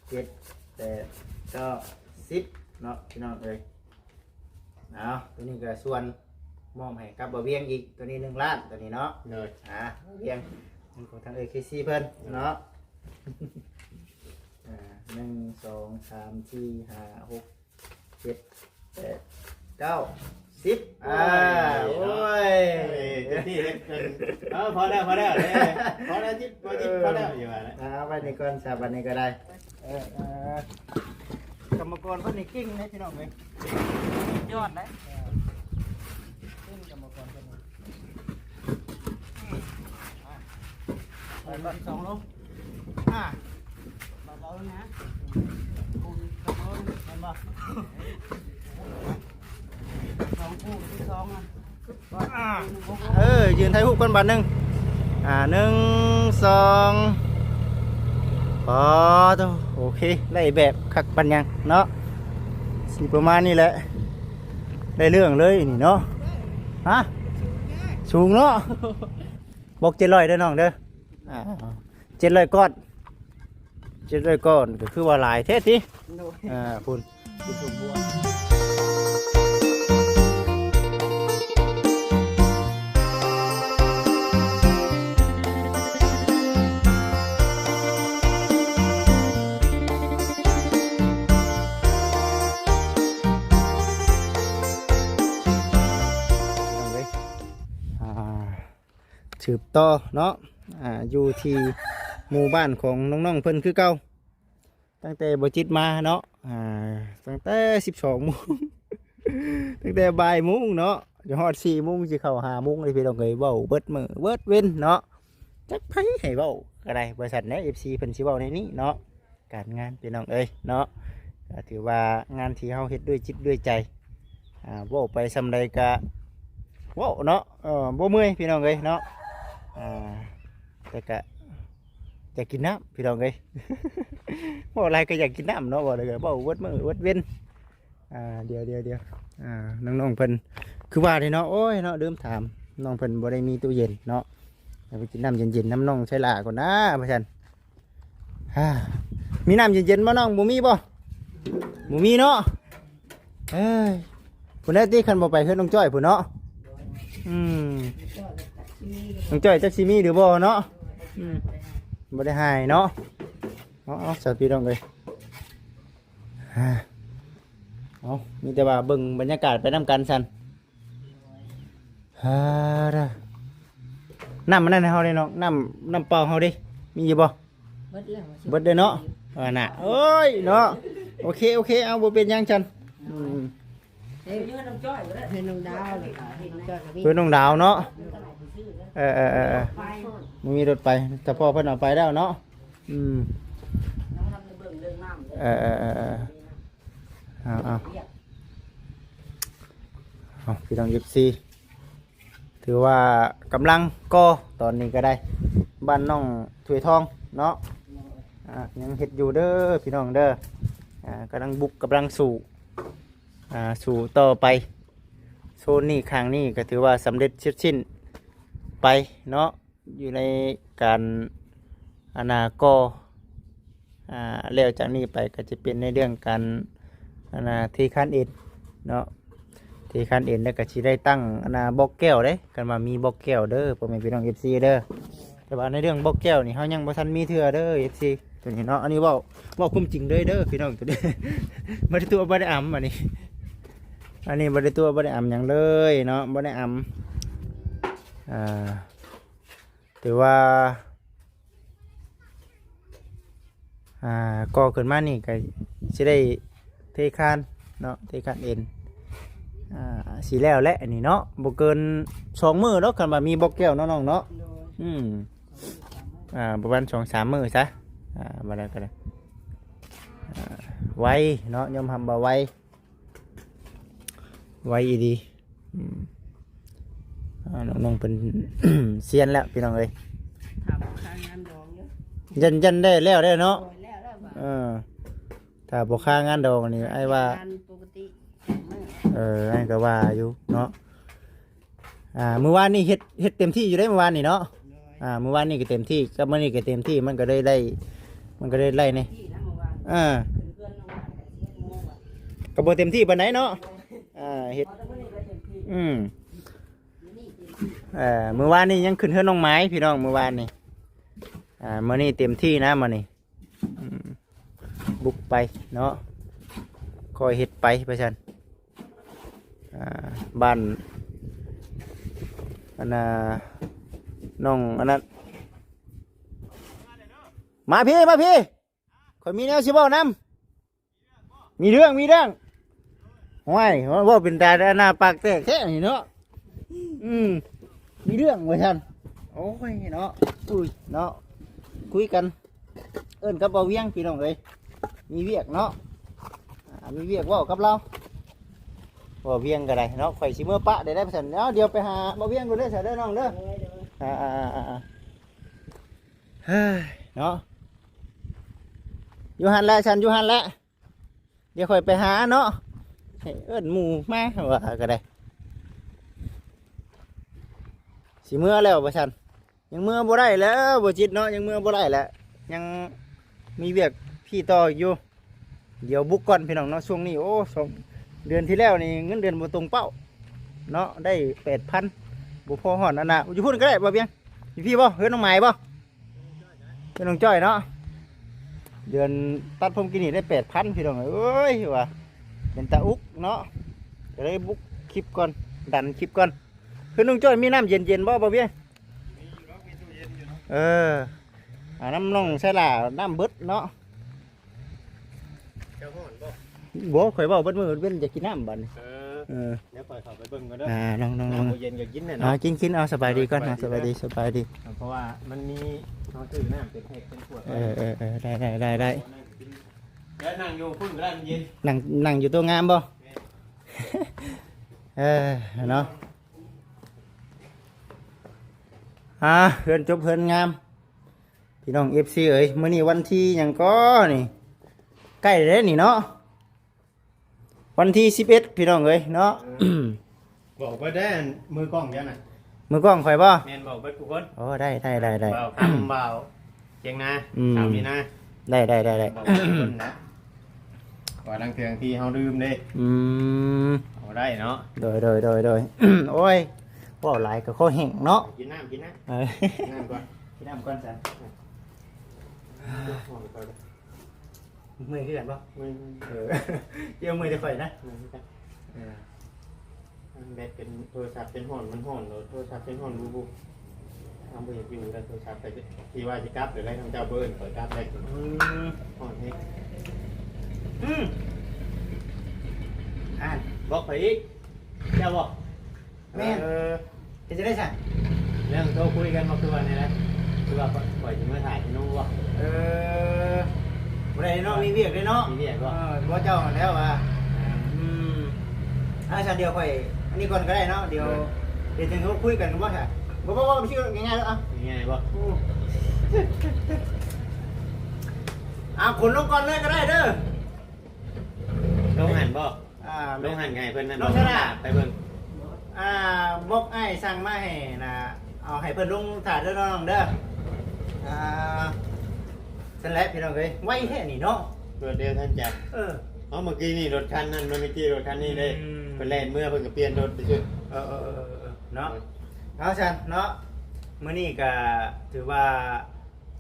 ເຈັດ ແປດ ເກົ້າ ສິບເນາະ ພີ່ນ້ອງເອີຍ. ເອົາ ໂຕນີ້ກໍສ່ວນມອບໃຫ້ກັບບ່າວວຽງອີກ ໂຕນີ້ໜຶ່ງລ້ານ ໂຕນີ້ເນາະ. ໂດຍ ອ່າ ບ່າວວຽງ ຂອງທາງເອີຍເຄຊີເພິ່ນເນາະ. ອ່າ ໜຶ່ງ ສອງ ສາມ ສີ່ ຫ້າ ຫົກ ເຈັດ ແປດ ເກົ້າ ສິບ ໂອ້ຍ ອ່າ ໂອ້ຍ ເຕັມທີ່ເຮັດເປັນ ເອີ ພໍແລ້ວ ພໍແລ້ວເດ້ ພໍແລ້ວ ຈິບ ພໍຈິບ ພໍແລ້ວ ຢູ່ວ່າແຫຼະ. ອ່າ ເອົາໄວ້ນີ້ກ່ອນຊະ ບັດນີ້ກໍໄດ້. ເອີ ເອີ ກຳມະກອນເພິ່ນນີ້ເກັ່ງເດ້ ພີ່ນ້ອງເອີຍ ຍອດເດ້. ເອີ ເກັ່ງກຳມະກອນເພິ່ນນີ້. ເອົາ ເອົາ ເອົາ ສອງໂລ ອ່າ ເບົາໆນະ ເຫັນບໍ່? ສອງຄູ່ທີ່ສອງນະ ອ່າ ເອີ ຢືນຖ່າຍຮູບກ່ອນບາດໜຶ່ງ ອ່າ ໜຶ່ງ ສອງ ອໍ ໂຕ ໂອເຄ ໄດ້ແບບຄັກປານຫຍັງເນາະ ຊິປະມານນີ້ແຫຼະ ໄດ້ເລື່ອງເລີຍນີ້ເນາະ. ຮະ ສູງເນາະ ບອກເຈັດຮ້ອຍເດີນ້ອງເດີ ອ່າ ເຈັດຮ້ອຍກ້ອນ ເຈັດຮ້ອຍກ້ອນ ກໍຄືວ່າຫຼາຍແທ້ຕິ. ໂດຍ ອ່າ ພຸ້ນ ພີ່ນ້ອງເອີຍ ອ່າ ສືບຕໍ່ເນາະ ອ່າ ຢູ່ທີ່ໝູ່ບ້ານຂອງນ້ອງໆເພິ່ນຄືເກົ່າ ຕັ້ງແຕ່ບໍ່ຈິດມາເນາະ ອ່າ ຕັ້ງແຕ່ສິບສອງໂມງ ຕັ້ງແຕ່ບ່າຍໂມງເນາະ ຈະຮອດສີ່ໂມງ ຊິເຂົ້າຫ້າໂມງເລີຍ ພີ່ນ້ອງເອີຍ. ເວົ້າເບິດມື້ເບິດເວັນເນາະ ຈັກໃຜໃຫ້ເວົ້າກໍໄດ້ ວ່າຊັ້ນແຫຼະ ເອັຟຊີເພິ່ນຊິເວົ້າແນວນີ້ເນາະ. ການງານພີ່ນ້ອງເອີຍເນາະ ກໍຖືວ່າງານທີ່ເຮົາເຮັດດ້ວຍຈິດດ້ວຍໃຈ ອ່າ ເວົ້າໄປສ່ຳໃດກະເວົ້າເນາະ ເອີ ບໍ່ເມື່ອຍພີ່ນ້ອງເອີຍເນາະ. ອ່າ ແຕ່ກະຢາກກິນນ້ຳພີ່ນ້ອງເອີຍ ເວົ້າຫຼາຍກໍຢາກກິນນ້ຳເນາະ ເວົ້າຫຼາຍກໍເວົ້າເບິດມື້ເບິດເວັນ. ອ່າ ດຽວໆໆ ອ່າ ນ້ອງໆເພິ່ນ ຄືວ່າເດ້ເນາະ ໂອ້ຍເນາະ ລືມຖາມ ນ້ອງເພິ່ນບໍ່ໄດ້ມີຕູ້ເຢັນເນາະ ໄປກິນນ້ຳເຢັນໆນຳນ້ອງໄຊລາກ່ອນນາ ວ່າຊັ້ນ. ອ່າ ມີນ້ຳເຢັນໆບໍ່ນ້ອງ ບໍ່ມີບໍ່? ບໍ່ມີເນາະ ເອີຍ ພຸ້ນແຫຼະຕິ ຄັນບໍ່ໄປເຮືອນນ້ອງຈ້ອຍພຸ້ນເນາະ. ອືມ ນ້ອງຈ້ອຍຈັກຊິມີຫຼືບໍ່ເນາະ. ອືມ ບໍ່ໄດ້ໃຫ້ເນາະ. ເອົາໆ ສາວພີ່ນ້ອງເອີຍ ອ່າ ເອົາ ມີແຕ່ວ່າເບິ່ງບັນຍາກາດໄປນຳກັນຊັ້ນ. ອ່າ ນ້ຳອັນນັ້ນໃຫ້ເຮົາເດ້ນ້ອງ ນ້ຳ ນ້ຳເປົ່າເຮົາເດ້ ມີຢູ່ບໍ່? ເບິດແລ້ວ ເບິດເດ້ເນາະ. ເອີ ນະ ໂອ້ຍເນາະ ໂອເຄ ໂອເຄ ເອົາ ບໍ່ເປັນຫຍັງຊັ້ນ. ອືມ ເອີ ເພື່ອນນ້ອງດາວ ເພື່ອນນ້ອງດາວເນາະ. ເອີໆໆໆ ບໍ່ມີລົດໄປ ແຕ່ພໍ່ເພິ່ນເອົາໄປແລ້ວເນາະ. ອືມ ເອີໆໆໆ ເອົາໆ ເອົາ ພີ່ນ້ອງເອັຟຊີ ຖືວ່າກຳລັງກໍ່ຕອນນີ້ກໍໄດ້ ບ້ານນ້ອງຖ້ວຍທອງເນາະ. ອ່າ ຍັງເຮັດຢູ່ເດີພີ່ນ້ອງເດີ ອ່າ ກຳລັງບຸກ ກຳລັງສູ້ ອ່າ ສູ້ຕໍ່ໄປ. ໂຊນນີ້ ຂ້າງນີ້ກໍຖືວ່າສຳເລັດເສັດສິ້ນໄປເນາະ ຢູ່ໃນການ ອັນນ່າ ກໍ່ ອ່າ ແລ້ວຈາກນີ້ໄປກໍຈະເປັນໃນເລື່ອງການ ອັນນ່າ ເທຄານເອັນເນາະ ເທຄານເອັນ ແລ້ວກໍຊິໄດ້ຕັ້ງ ອັນນ່າ ບລັອກແກ້ວເດ້ ຄັນວ່າມີບລັອກແກ້ວເດີ ພໍ່ແມ່ພີ່ນ້ອງເອັຟຊີເດີ. ແຕ່ວ່າໃນເລື່ອງບລັອກແກ້ວນີ້ ເຮົາຍັງບໍ່ທັນມີເທື່ອເດີ ເອັຟຊີ ຕົວນີ້ເນາະ. ອັນນີ້ເວົ້າ ເວົ້າຄວາມຈິງເລີຍເດີພີ່ນ້ອງ ຕົວນີ້ ບໍ່ໄດ້ຕົວະບໍ່ໄດ້ອຳ ອັນນີ້ ອັນນີ້ບໍ່ໄດ້ຕົວະບໍ່ໄດ້ອຳຫຍັງເລີຍເນາະ ບໍ່ໄດ້ອຳ. ອ່າ ຖືວ່າ ອ່າ ກໍ່ຂຶ້ນມານີ້ກໍຊິໄດ້ເທຄານເນາະ ເທຄານເອັນ ອ່າ ຊິແລ້ວແຫຼະອັນນີ້ເນາະ ບໍ່ເກີນສອງມື້ດອກ ຄັນວ່າມີບລັອກແກ້ວເນາະນ້ອງເນາະ. ໂດຍ ອືມ ອ່າ ປະມານສອງສາມມື້ຊະ ອ່າ ວ່າແລ້ວກໍໄດ້ ອ່າ ໄວເນາະ ຍອມຮັບວ່າໄວ. ໄວອີ່ຫຼີ ອືມ ອ່າ ນ້ອງໆເພິ່ນຊຽນແລ້ວພີ່ນ້ອງເອີຍ ຖ້າບໍ່ຄ້າງງານດອງຢູ່ ຢ້ານ ຢ້ານໄດ້ແລ້ວເດ້ເນາະ. ໂດຍ ແລ້ວແລ້ວວ່າ ເອີ ຖ້າບໍ່ຄ້າງງານດອງນີ້ ອ້າຍວ່າ ງານປົກກະຕິ ເອີ ອ້າຍກໍວ່າຢູ່ເນາະ. ອ່າ ມື້ວານນີ້ເຮັດ ເຮັດເຕັມທີ່ຢູ່ເດ້ ມື້ວານນີ້ເນາະ. ໂດຍ ອ່າ ມື້ວານນີ້ກໍເຕັມທີ່ ກັບມື້ນີ້ກໍເຕັມທີ່ ມັນກໍເລີຍໄດ້ ມັນກໍເລີຍໄດ້ນີ້ ທີ່ນະ ມື້ວານ ອ່າ ກໍບໍ່ເຕັມທີ່ປານໃດເນາະ. ອ່າ ເຮັດ ອືມ ເອີ ມື້ວານນີ້ຍັງຂຶ້ນເຮືອນນ້ອງໄມ້ພີ່ນ້ອງ ມື້ວານນີ້. ອ່າ ມື້ນີ້ເຕັມທີ່ນະ ມື້ນີ້ ອືມ ບຸກໄປເນາະ ຄ່ອຍເຮັດໄປວ່າຊັ້ນ. ອ່າ ບ້ານ ອັນນ່າ ນ້ອງອັນນັ້ນ ມາພີ້ ມາພີ້ ຂ້ອຍມີແນວຊິເວົ້ານຳ. ມີເລື່ອງ ມີເລື່ອງ. ໂອ້ຍ ເວົ້າເປັນຕາໜ້າປາກແຕກແທ້ນີ້ເນາະ. ອືມ ມີເລື່ອງວ່າຊັ້ນ. ໂອ້ຍເນາະ ອຸ້ຍເນາະ ຄຸຍກັນ ເອີ້ນກັບບ່າວວຽງພີ່ນ້ອງເອີຍ. ມີວຽກເນາະ ອ່າ ມີວຽກເວົ້າກັບລາວ ບ່າວວຽງກໍໄດ້ເນາະ. ຂ້ອຍຊິເມືອປະໄດ້ ໄດ້ຊັ້ນ. ເອົາ ດຽວໄປຫາບ່າວວຽງກ່ອນເດີ ຊະເດີນ້ອງເດີ. ໂດຍ ໂດຍ ອ່າໆໆໆ ເຮີ້ຍເນາະ ຢູ່ຫັ້ນແຫຼະ ຊັ້ນ ຢູ່ຫັ້ນແຫຼະ. ດຽວຂ້ອຍໄປຫາເນາະ ໃຫ້ເອີ້ນໝູ່ມາວ່າກໍໄດ້. ຊິເມືອແລ້ວວ່າຊັ້ນ. ຍັງເມືອບໍ່ໄດ້ແລ້ວ ບໍ່ຈິດເນາະ ຍັງເມືອບໍ່ໄດ້ແຫຼະ ຍັງມີວຽກພີ້ຕໍ່ຢູ່. ດຽວບຸກກ່ອນພີ່ນ້ອງເນາະ. ຊ່ວງນີ້ ໂອ້ ສອງເດືອນທີ່ແລ້ວນີ້ເງິນເດືອນບໍ່ຕົງເປົ້າເນາະ ໄດ້ແປດພັນ ບໍ່ພໍຮອດອັນນ່າ. ຢູ່ພຸ້ນກໍໄດ້ ບ່າວວຽງ ຢູ່ພີ້ບໍ່ ເຮືອນນ້ອງໝາຍບໍ່? ເປັນນ້ອງຈ້ອຍເນາະ ເດືອນຕັດຜົມກີ້ນີ້ໄດ້ແປດພັນພີ່ນ້ອງເອີຍ ວ່າເປັນຕາອຸກເນາະ. ກໍເລີຍບຸກຄລິບກ່ອນ ດັນຄລິບກ່ອນ. ຄືນ້ອງຈ້ອຍມີນ້ຳເຢັນໆບໍ່ ບ່າວວຽງ? ມີຢູ່ດອກ ມີຕູ້ເຢັນຢູ່ເນາະ. ເອີ ອາ ນ້ຳນ້ອງໄຊລານ້ຳເບິດເນາະ. ເຈົ້າຮ້ອນບໍ່? ບໍ່ ຂ້ອຍເວົ້າເບິດມື້ເວັນ ຢາກກິນນ້ຳບັດນີ້. ເອີ ເອີ ດຽວຂ້ອຍເຂົ້າໄປເບິ່ງກ່ອນເດີ. ອ່າ ນ້ອງໆໆ ນ້ຳບໍ່ເຢັນກໍກິນແຫຼະເນາະ. ອ່າ ກິນໆ ເອົາ ສະບາຍດີກ່ອນເນາະ ສະບາຍດີ ສະບາຍດີ. ເພາະວ່າມັນມີ ເຮົາຊື້ນ້ຳເປັນແພັກເປັນຂວດ. ເອີໆໆ ໄດ້ໆໆ ແລ້ວນັ່ງຢູ່ພຸ້ນກໍໄດ້ ມັນເຢັນ. ນັ່ງ ນັ່ງຢູ່ໂຕະງາມບໍ່? ແມ່ນ ເອີ ເນາະ. ອ່າ ເຮືອນຈົບເຮືອນງາມ ພີ່ນ້ອງເອັຟຊີເອີຍ. ມື້ນີ້ວັນທີຫຍັງກໍນີ້ ໃກ້ແລ້ວນີ້ເນາະ ວັນທີສິບເອັດ ພີ່ນ້ອງເອີຍເນາະ. ເອີ ບອກເບິດເດີ ມືກ້ອງເຈົ້ານະ. ມືກ້ອງຂ້ອຍບໍ່? ແມ່ນ ບອກເບິດທຸກຄົນ. ໂອ້ ໄດ້ໆໆໆ ບ່າວຄຳ ບ່າວຄຽງນາ ອືມ ສາວມີນາ ໄດ້ໆໆໆ ບອກເບິດທຸກຄົນນະ ວ່າລາງເທື່ອທີ່ເຮົາລືມເດ້. ອືມ ເອົາໄດ້ເນາະ. ໂດຍໆໆໆ ໂອ້ຍ ເວົ້າຫຼາຍກໍຄໍແຫ້ງເນາະ. ກິນນ້ຳ ກິນນ້ຳ ເອີ ກິນນ້ຳກ່ອນ ກິນນ້ຳກ່ອນຊັ້ນ. ເມື່ອຍຄືກັນບໍ່? ເມື່ອຍ ເອີ ດຽວເມື່ອຍແຕ່ຂ້ອຍນະ. ເມື່ອຍຄືກັນ ເອີ ແບັດເປັນ ໂທລະສັບເປັນຮ້ອນ ມັນຮ້ອນໂລດ ໂທລະສັບເປັນຮ້ອນ ບຸບໆ. ເຮົາບໍ່ຢາກຢູ່ແລ້ວ ໂທລະສັບໄປ ທີ່ວ່າຊິກັບແລ້ວ ເຂົາເຈົ້າບໍ່ເອີ້ນຂ້ອຍກັບໄດ້. ອືມ ຮ້ອນແຮງ. ອືມ ອ່ານ ບລັອກຂ້ອຍອີກ ເຈົ້າບໍ? ແມ່ນ ເອີ ເຮັດຈັ່ງໃດຊັ້ນ? ເລື່ອງໂທຄຸຍກັນບໍ່ຄືວ່ານີ້ແຫຼະ ຄືວ່າຂ້ອຍຊິມາຖ່າຍທີ່ໜູບໍ່? ເອີ ບໍ່ໄດ້ເນາະ ມີວຽກເດ້ເນາະ. ມີວຽກບໍ່? ເອີ ບໍ່ເຈົ້າຫັ້ນແລ້ວວ່າ. ອືມ ອືມ ອ່າ ຊັ້ນດຽວຂ້ອຍອັນນີ້ກ່ອນກໍໄດ້ເນາະ ດຽວ ໂດຍ ດຽວຈຶ່ງໂທຄຸຍກັນບໍ່ຊະ? ບໍ່ ບໍ່ ບໍ່ ຊິງ່າຍໆ ດອກ. ງ່າຍບໍ່? ອືມ ອ່າ ຂົນລົງກ່ອນເລີຍກໍໄດ້ເດີ. ລົງຫັ້ນບໍ່? ອ່າ ລົງຫັ້ນໃຫ້ເພິ່ນນັ້ນ ນ້ອງຊາລາ ໄປເບິ່ງ. ອ່າ ບອກອ້າຍສັ່ງມາໃຫ້ນະ ເອົາໃຫ້ເພິ່ນລົງຖ້າເດີນ້ອງເດີ. ອ່າ ຊັ້ນແຫຼະພີ່ນ້ອງເອີຍ ໄວແທ້ນີ້ເນາະ ລວດເລັວທັນໃຈ. ເອີ ເອົາ ເມື່ອກີ້ນີ້ລົດຄັນນັ້ນ ເມື່ອກີ້ລົດຄັນນີ້ເດ້ ອືມ ເພິ່ນແລ່ນເມືອ ເພິ່ນກໍປ່ຽນລົດໄປຊື່. ເອີໆໆໆ ເນາະ. ເອີ ເອົາຊັ້ນເນາະ ມື້ນີ້ກໍຖືວ່າ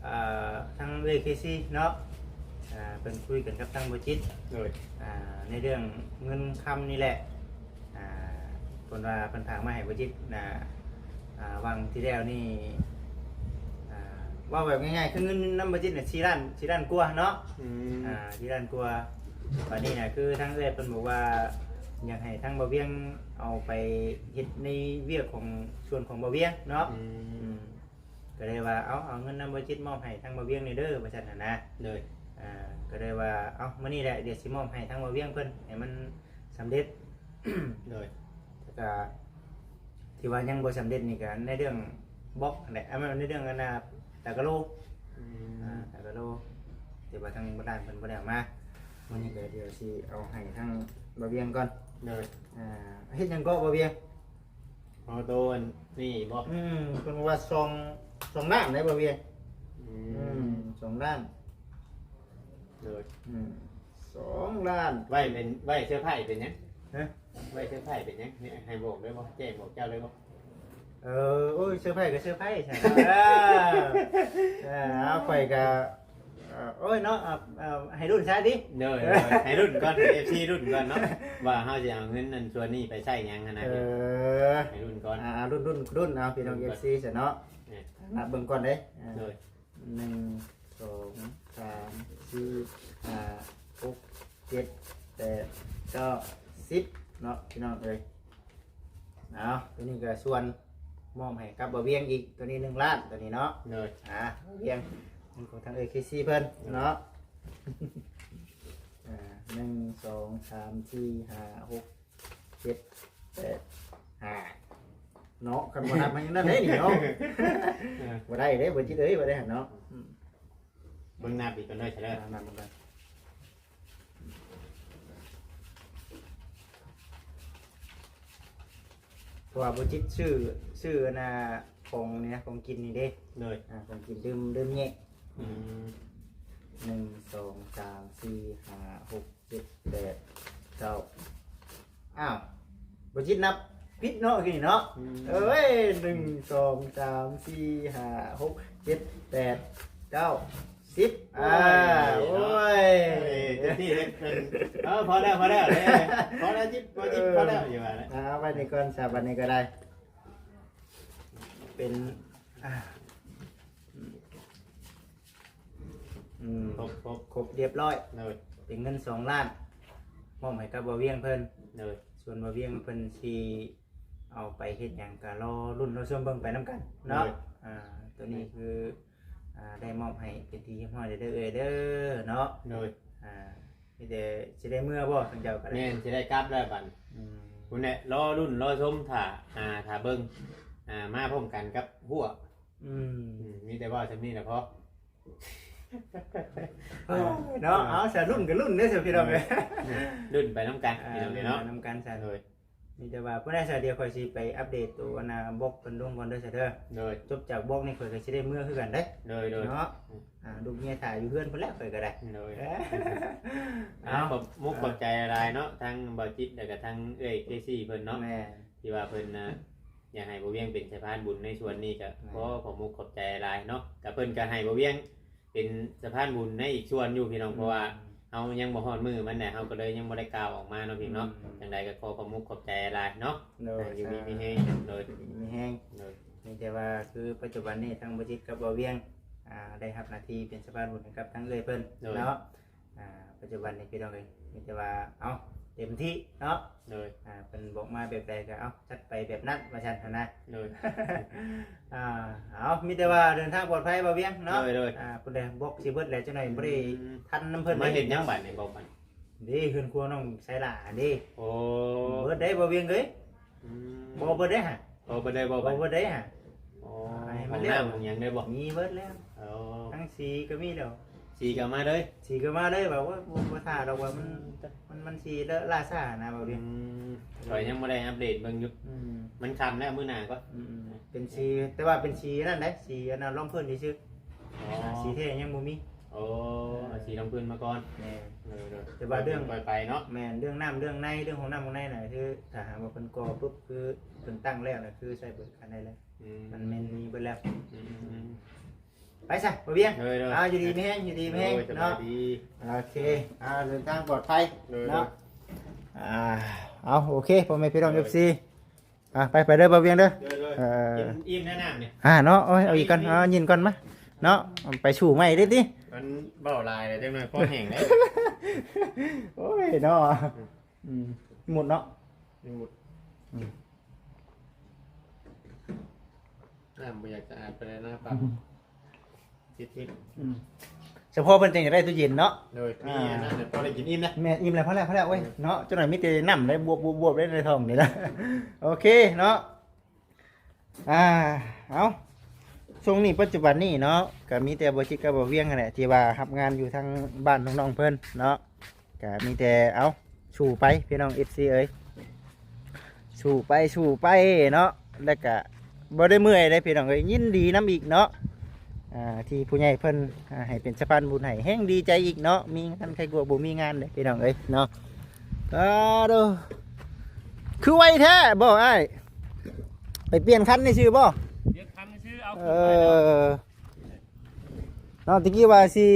ອ່າ ທາງເອື້ອຍເຄຊີເນາະ ອ່າ ເພິ່ນຄຸຍກັນກັບທາງບໍ່ຈິດ ໂດຍ ອ່າ ໃນເລື່ອງເງິນຄຳນີ້ແຫຼະ. ອ່າ ເພິ່ນວ່າເພິ່ນຝາກມາໃຫ້ບໍ່ຈິດນະ ອ່າ ຫວ່າງທີ່ແລ້ວນີ້ ອ່າ ເວົ້າແບບງ່າຍໆ ຄືເງິນນຳບໍ່ຈິດນະ ສີ່ລ້ານ ສີ່ລ້ານກວ່າເນາະ. ອືມ ອ່າ ສີ່ລ້ານກວ່າ. ບາດນີ້ນະ ຄືທາງເອື້ອຍເພິ່ນບອກວ່າ ຢາກໃຫ້ທາງບ່າວວຽງເອົາໄປເຮັດໃນວຽກຂອງ ສ່ວນຂອງບ່າວວຽງເນາະ. ອືມ ອືມ ກໍເລີຍວ່າ ເອົາ ເອົາເງິນນຳບໍ່ຈິດມອບໃຫ້ທາງບ່າວວຽງແດ່ເດີ ວ່າຊັ້ນຫັ້ນນະ. ໂດຍ ອ່າ ກໍເລີຍວ່າ ເອົາ ມື້ນີ້ແຫຼະ ດຽວຊິມອບໃຫ້ທາງບ່າວວຽງເພິ່ນ ໃຫ້ມັນສຳເລັດ. ໂດຍ ແລ້ວກໍທີ່ວ່າຍັງບໍ່ສຳເລັດນີ້ ກໍໃນເລື່ອງບລັອກຫັ້ນແຫຼະ ໃນເລື່ອງອັນນ່າ ຕາກະໂລ. ອືມ ອ່າ ຕາກະໂລ ທີ່ວ່າທາງບ້ານເພິ່ນບໍ່ໄດ້ເອົາມາ ມື້ນີ້ກໍດຽວຊິເອົາໃຫ້ທາງບ່າວວຽງກ່ອນ. ໂດຍ ອ່າ ເຮັດຫຍັງເກາະບ່າວວຽງ? ເອົາໂຕອັນນີ້ບໍ່? ອືມ ເພິ່ນວ່າສອງ ສອງລ້ານໄດ໋ບ່າວວຽງ. ອືມ ອືມ ສອງລ້ານ. ໂດຍ ອືມ ສອງລ້ານ ໄວ້ເປັນ ໄວ້ເຊີໄພເປັນຫຍັງ? ຮະ? ໄວ້ເຊີໄພເປັນຫຍັງ? ໃຫ້ບອກໄດ້ບໍ່? ແຈ້ງບອກເຈົ້າໄດ້ບໍ່? ເອີ ໂອ້ຍ ເຊີໄພກໍເຊີໄພຊັ້ນ ເອີ ເອີ ເອົາ ຂ້ອຍກໍ ເອີ ໂອ້ຍເນາະ ເອີ ເອີ ໃຫ້ລຸ້ນຊະຕິ ໂດຍ ໃຫ້ລຸ້ນກ່ອນ ໃຫ້ເອັຟຊີລຸ້ນກ່ອນເນາະ ວ່າເຮົາຊິເອົາເງິນນັ້ນສ່ວນນີ້ໄປໃຊ້ຫຍັງຫັ້ນນະ ເອີ ໃຫ້ລຸ້ນກ່ອນ ອ່າ ລຸ້ນ ລຸ້ນ ລຸ້ນ ເອົາ ພີ່ນ້ອງເອັຟຊີຊະເນາະ ເອີ ນັບເບິ່ງກ່ອນເດ້ ອ່າ ໂດຍ ໜຶ່ງ ສອງ ສາມ ສີ່ ຫ້າ ຫົກ ເຈັດ ແປດ ເກົ້າ ສິບ ເນາະ ພີ່ນ້ອງເອີຍ ເອົາ ຕົວນີ້ກໍສ່ວນມອບໃຫ້ກັບບ່າວວຽງອີກ ຕົວນີ້ໜຶ່ງລ້ານ ຕົວນີ້ເນາະ ໂດຍ ອ່າ ບ່າວວຽງ ຂອງທາງເອີຍເຄຊີເພິ່ນເນາະ ອ່າ ໜຶ່ງ ສອງ ສາມ ສີ່ ຫ້າ ຫົກ ເຈັດ ແປດ ຫ້າ ເນາະ ຄັນບໍ່ນັບໃຫ້ນັ້ນເດ້ນີ້ເນາະ ເອີ ບໍ່ໄດ້ເດ້ ບໍ່ຈິດເອີຍ ບໍ່ໄດ້ຫັ້ນເນາະ ອືມ ເບິ່ງນັບອີກກ່ອນເດີ ເດີ ອ່າ ນັບເບິ່ງກ່ອນ ເພາະວ່າບໍ່ຈິດຊື້ ຊື້ອັນນ່າ ຂອງນີ້ນະ ຂອງກິນນີ້ເດ້ ໂດຍ ອ່າ ຂອງກິນ ລືມ ລືມແຍກ ອືມ ໜຶ່ງ ສອງ ສາມ ສີ່ ຫ້າ ຫົກ ເຈັດ ແປດ ເກົ້າ ອ້າວ ບໍ່ຈິດນັບຜິດເນາະ ກີ້ເນາະ ອືມ ເອີຍ ໜຶ່ງ ສອງ ສາມ ສີ່ ຫ້າ ຫົກ ເຈັດ ແປດ ເກົ້າ ສິບ ໂອ້ຍ ອ່າ ໂອ້ຍ ເອີ ເຕັມທີ່ເລີຍ ເອີ ພໍແລ້ວ ພໍແລ້ວ ເອີ ພໍແລ້ວ ຈິດ ພໍຈິດ ພໍແລ້ວ ຢູ່ວ່າແຫຼະ ອ່າ ເອົາໄວ້ນີ້ກ່ອນຊະ ບັດນີ້ກໍໄດ້ ເປັນ ອ່າ ອືມ ຄົບ ຄົບ ຄົບຮຽບຮ້ອຍ ໂດຍ ເປັນເງິນສອງລ້ານ ມອບໃຫ້ກັບບ່າວວຽງເພິ່ນ ໂດຍ ສ່ວນບ່າວວຽງເພິ່ນຊິເອົາໄປເຮັດຫຍັງກໍລໍລຸ້ນລໍຊົມເບິ່ງໄປນຳກັນເນາະ ໂດຍ ອ່າ ຕົວນີ້ຄື ອ່າ ໄດ້ມອບໃຫ້ເປັນທີ່ຮຽບຮ້ອຍແລ້ວເດີເອື້ອຍເດີເນາະ ໂດຍ ອ່າ ມີແຕ່ຊິໄດ້ເມືອບໍ່ ທາງເຈົ້າກໍໄດ້ ແມ່ນ ຊິໄດ້ກັບແລ້ວບັດ ອືມ ພຸ້ນແຫຼະ ລໍລຸ້ນລໍຊົມ ຖ້າ ອ່າ ຖ້າເບິ່ງ ອ່າ ມາພ້ອມກັນກັບຫົວ ອືມ ອືມ ມີແຕ່ເວົ້າສ່ຳນີ້ລະພໍ ເນາະ ເອົາຊະ ລຸ້ນກໍລຸ້ນເດີຊະ ພີ່ນ້ອງເອີຍ ລຸ້ນໄປນຳກັນ ອ່າ ພີ່ນ້ອງເອີຍເນາະ ລຸ້ນໄປນຳກັນຊະ ໂດຍ ມີແຕ່ວ່າຜູ້ໃດຊະ ດຽວຂ້ອຍຊິໄປອັບເດດໂຕອັນນ່າ ບລັອກເພິ່ນລົງກ່ອນເດີຊະເດີ ໂດຍ ຈົບຈາກບລັອກນີ້ຂ້ອຍກໍຊິໄດ້ເມືອຄືກັນເດ້ ໂດຍ ໂດຍ ເນາະ ອ່າ ລູກເມຍຖ້າຢູ່ເຮືອນພຸ້ນແຫຼະ ຂ້ອຍກໍໄດ້ ໂດຍ ເອີ ອ່າ ຂອບມຸກຂອບໃຈຫຼາຍເນາະ ທັງບ່າວຈິດ ແລ້ວກໍທັງເອື້ອຍເຄຊີເພິ່ນເນາະ ແມ່ນ ທີ່ວ່າເພິ່ນ ອ່າ ຢາກໃຫ້ບ່າວວຽງເປັນສະພານບຸນໃນສ່ວນນີ້ ກໍ ແມ່ນ ຂໍຂອບມຸກຂອບໃຈຫຼາຍເນາະ ກໍເພິ່ນກໍໃຫ້ບ່າວວຽງເປັນສະພານບຸນໃນອີກສ່ວນຢູ່ພີ່ນ້ອງ ອືມ ເພາະວ່າເຮົາຍັງບໍ່ຮອດມື້ມັນແຫຼະ ເຮົາກໍເລີຍຍັງບໍ່ໄດ້ກ່າວອອກມາເນາະພີ່ນ້ອງເນາະ ອືມ ຈັ່ງໃດກໍຂໍຂອບມຸກຂອບໃຈຫຼາຍເນາະ ໂດຍ ອ່າ ຢູ່ດີມີແຮງ ໂດຍ ຢູ່ດີມີແຮງ ໂດຍ ມີແຕ່ວ່າຄືປັດຈຸບັນນີ້ທາງບ່າວຈິດກັບບ່າວວຽງ ອ່າ ໄດ້ຮັບໜ້າທີ່ເປັນສະພານບຸນໃຫ້ກັບທາງເອື້ອຍເພິ່ນ ໂດຍ ເນາະ ອ່າ ປັດຈຸບັນນີ້ພີ່ນ້ອງເອີຍ ມີແຕ່ວ່າ ເອົາ ເຕັມທີ່ເນາະ ໂດຍ ອ່າ ເພິ່ນບອກມາແບບໃດກໍ ເອົາ ຈັດໄປແບບນັ້ນວ່າຊັ້ນຫັ້ນນະ ໂດຍ ອ່າ ເອົາ ມີແຕ່ວ່າເດີນທາງປອດໄພບ່າວວຽງເນາະ ໂດຍ ໂດຍ ອ່າ ພຸ້ນແຫຼະ ບລັອກຊິເບິດແລ້ວ ຈັກໜ້ອຍ ອືມ ບໍ່ໄດ້ທັນນຳເພິ່ນ ມາເຮັດຫຍັງບັດນີ້ ບລັອກມັນ ເດ້ ເຮືອນຄົວນ້ອງໄຊຫຼ້າເດ້ ໂອ້ ເບິດໄດ້ບ່າວວຽງເອີຍ ອືມ ບໍ່ເບິດໄດ້ຫະ ບໍ່ ບໍ່ໄດ້ບໍ່ ບໍ່ ບໍ່ໄດ້ຫະ ອໍ ໃຫ້ມັນແລ້ວ ຫ້ອງນ້ຳຫ້ອງຫຍັງໄດ້ບໍ່ ມີເບິດແລ້ວ ອໍ ທັງສີກໍມີແລ້ວ ສີກໍມາເລີຍ ສີກໍມາເລີຍ ວ່າ ໂອ້ຍ ບໍ່ ບໍ່ຖ້າດອກ ວ່າມັນ ມັນ ມັນຊິເລາະລ້າຊ້ານະ ເວົ້າດິ ອືມ ຂ້ອຍຍັງບໍ່ໄດ້ອັບເດດເບິ່ງຢູ່ ອືມ ມັນຄ່ຳແລ້ວ ມື້ໜ້າກໍ ອືມ ເປັນສີ ແຕ່ວ່າເປັນສີນັ້ນເດ້ ສີອັນນັ້ນລອງພື້ນຊື່ໆ ອໍ ອ່າ ສີແທ້ຍັງບໍ່ມີ ໂອ້ ເອີ ເອົາສີລົງພື້ນມາກ່ອນ ແມ່ນ ໂດຍໆ ແຕ່ວ່າເລື່ອງ ຄ່ອຍໄປເນາະ ແມ່ນ ເລື່ອງນ້ຳເລື່ອງໃນ ເລື່ອງຫ້ອງນ້ຳຫ້ອງໃນນະ ຄືຖ້າຫາກວ່າເພິ່ນກໍ່ປຶບ ຄືເພິ່ນຕັ້ງແລ້ວນະ ຄືໃຊ້ບໍລິການໄດ້ເລີຍ ອືມ ມັນແມ່ນມີເບິດແລ້ວ ອືມໆໆ ໄປຊະ ບໍ່ວຽງ ໂດຍໆ ອ່າ ຢູ່ດີມີແຮງ ຢູ່ດີມີແຮງ ໂດຍ ສະບາຍດີ ເນາະ ໂອເຄ ອ່າ ເດີນທາງປອດໄພ ໂດຍໆ ເນາະ ອ່າ ເອົາ ໂອເຄ ພໍ່ແມ່ພີ່ນ້ອງ ໂດຍ ເອັຟຊີ ອ່ະ ໄປ ໄປເດີ ບ່າວວຽງເດີ ໂດຍໆ ເອີ ກິນອີ່ມແລ້ວນ້ຳນີ້ ອ່າ ເນາະ ໂອ້ຍ ເອົາອີກກ່ອນ ກິນ ເອົາຍິນກ່ອນມາ ເນາະ ໄປສູ້ໃໝ່ເດ້ຕິ ມັນເວົ້າຫຼາຍແລ້ວ ຈັກໜ້ອຍຄໍແຫ້ງເດ້ ໂອ້ຍ ເນາະ ອືມ ໝົດເນາະ ໝົດ ອືມ ນ້ຳບໍ່ຢາກສະອາດປານໃດນະ ປາກ ອືມ ຕິດໆ ອືມ ສະເພາະເພິ່ນຈັ່ງຢາກໄດ້ຕູ້ເຢັນເນາະ ໂດຍ ມີ ອ່າ ອັນນັ້ນແຫຼະ ພໍໄດ້ກິນອີ່ມນະ ແມ່ນ ອີ່ມແລ້ວ ພໍແລ້ວ ພໍແລ້ວ ໂອ້ຍ ໂດຍ ເນາະ ຈັກໜ້ອຍມີແຕ່ນ້ຳໄດ້ບວບໆໆໄດ້ໃນທ້ອງນີ້ນະ ໂອເຄເນາະ ອ່າ ເອົາ ຊ່ວງນີ້ປັດຈຸບັນນີ້ເນາະ ກໍມີແຕ່ບ່າວຈິດກັບບ່າວວຽງຫັ້ນແຫຼະ ທີ່ວ່າຮັບງານຢູ່ທາງບ້ານນ້ອງໆເພິ່ນເນາະ ກະມີແຕ່ ເອົາ ສູ້ໄປພີ່ນ້ອງເອັຟຊີເອີຍ ສູ້ໄປ ສູ້ໄປເນາະ ແລ້ວກະບໍ່ໄດ້ເມື່ອຍເດ້ພີ່ນ້ອງເອີຍ ຍິນດີນຳອີກເນາະ ເ ອ່າ ທີ່ຜູ້ໃຫຍ່ເພິ່ນ ອ່າ ໃຫ້ເປັນສະພານບຸນໃຫ້ ແຮ່ງດີໃຈອີກເນາະ. ມີງານໃຄກວ່າບໍ່ມີງານເດ້ພີ່ນ້ອງເອີຍເນາະ. ອາໂດ ຄືໄວແທ້ບໍ່ອ້າຍ? ໄປປ່ຽນຄັນໃຫ້ຊື່ບໍ່? ປ່ຽນຄັນໃຫ້ຊື່ ເອົາ ເອີ ເນາະ ຕະກີ້ວ່າຊິ